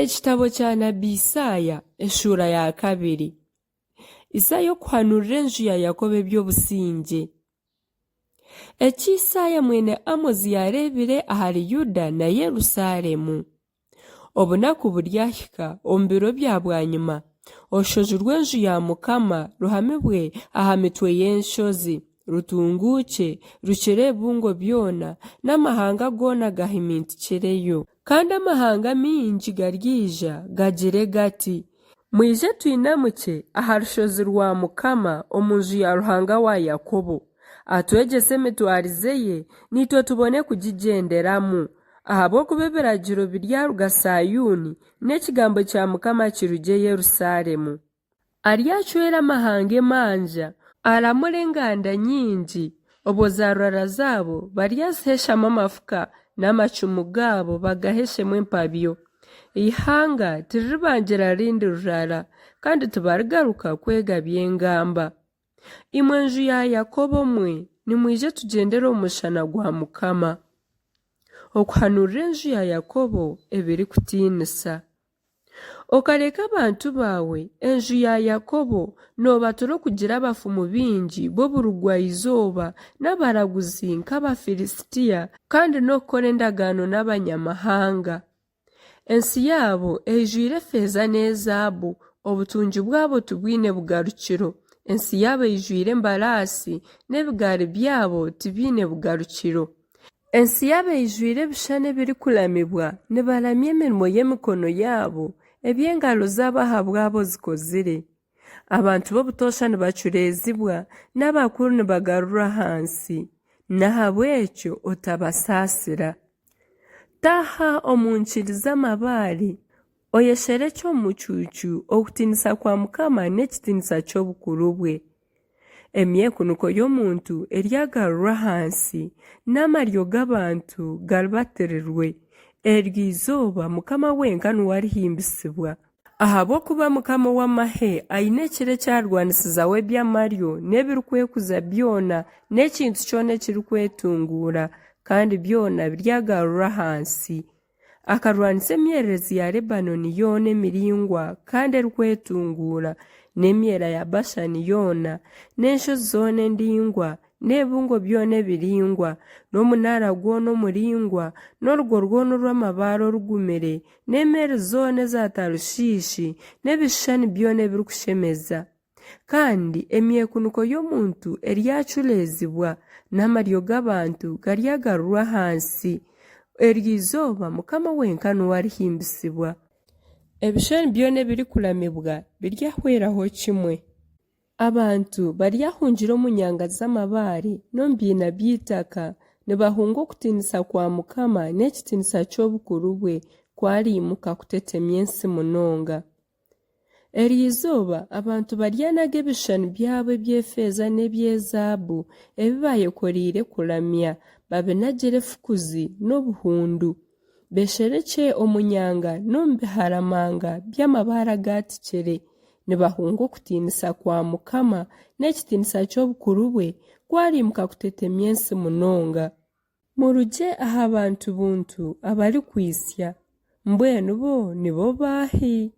Ekitabo kya nabi Isaaya eshuura ya kabiri. Isaaya okuhanuurira enju ya Yakobo eby'obusingye. Eki Isaaya mwene Amozi yaareebire ahari Yuda na Yerusaalemu. Obunaku buryahika omu biro bya bwanyima, orushozi rw'enju ya Mukama ruhamibwe aha mitwe y'enshozi, rutunguukye, rukire ebibungo byona, n'amahanga goona gahimintikireyo. Kandi amahanga maingi garyaija, gagire gati, Mwije twinamukye aha rushozi rwa Mukama omu nju ya Ruhanga wa Yakobo, atwegyese emitwarize ye, naitwe tubone kugigyenderamu. Ahabw'okuba ebiragiro biryaruga Saayuuni, n'ekigambo kya Mukama kirugye Yerusaalemu. Aryacwera amahanga emanja, aramure enganda nyingi, obwo zaarurara zaabo baryaziheeshamu amafuka, n'amacumu gaabo bagaheeshemu empabyo. Eihanga tiriribangira rindi rurara, kandi tibarigaruka kwega by'engamba. Imwe nju ya Yakobo mwe, nimwije tugyendere omu mushana gwa Mukama. Okuhanuurira enju ya Yakobo ebirikutiinisa. Okareka abantu baawe, enju ya Yakobo, noobatura okugira abafumu baingi b'oburugwa-izooba n'abaraguzi nk'Abafilistia, kandi n'okukora endagaano n'abanyamahanga. Ensi yaabo eijwire efeeza n'ezaabu, obutungi bwabo tibwine bugarukiro. Ensi yaabo eijwire embaraasi, n'ebigaari byabo tibiine bugarukiro. Ensi yaabo eijwire ebishushani ebirikuramibwa, nibaramya emirimo y'emikono yaabo, ebi engaro zaabo ahabwabo zikozire. Abantu b'obutoosha nibacureezibwa, n'abakuru nibagarurwa ahansi. N'ahabw'ekyo otabasaasira. Taaha omu nkiri z'amabaare, oyesherekye omu mucuucu okutiinisa kwa Mukama n'ekitiinisa ky'obukuru bwe. Emyekuniko y'omuntu eryagarurwa ahansi, n'amaryo g'abantu garibatirirwe. Eryo izooba Mukama wenka niwe arihimbisibwa. Ahabw'okuba Mukama ow'amahe aine ekiro eki arirwanisizaho eby'amaryo n'ebirikwekuza byona n'ekintu kyona ekirikwetunguura, kandi byona biryagarurwa ahansi. Akarwanisa emyererezi ya Lebanooni yoona emiraingwa kandi erikwetunguura, n'emyera ya Bashani yoona, n'enshozi zoona endaingwa, n'ebibungo byona ebiraingwa, n'omunaara gwona omuraingwa, n'orugo rwona orw'amabaare orugumire, n'emeeri zoona eza Tarushiishi, n'ebishushani byona ebirikushemeza. Kandi emyekuniko y'omuntu eryacureezibwa, n'amaryo g'abantu garyagarurwa ahansi. Eryo izooba Mukama wenka niwe arihimbisibwa. Ebishushani byona ebirikuramibwa biryahweraho kimwe. Abantu baryahungira omu nyanga z'amabaare n'omu biina by'eitaka, nibahunga okutiinisa kwa Mukama n'ekitiinisa ky'obukuru bwe, ku ariimuka kutetemya ensi munonga. Eryo izooba abantu baryanaga ebishushani byabo eby'efeeza n'eby'ezaabu ebi baayekoreire kuramya, babinagire efukuzi n'obuhundu, beesherekye omu nyanga n'omu biharamanga by'amabaare agaatikire, nibahunga okutiinisa kwa Mukama n'ekitiinisa ky'obukuru bwe, ku ariimuka kutetemya ensi munonga. Murugye aha bantu buntu abarikwitsya, mbwenu bo nibo baahi?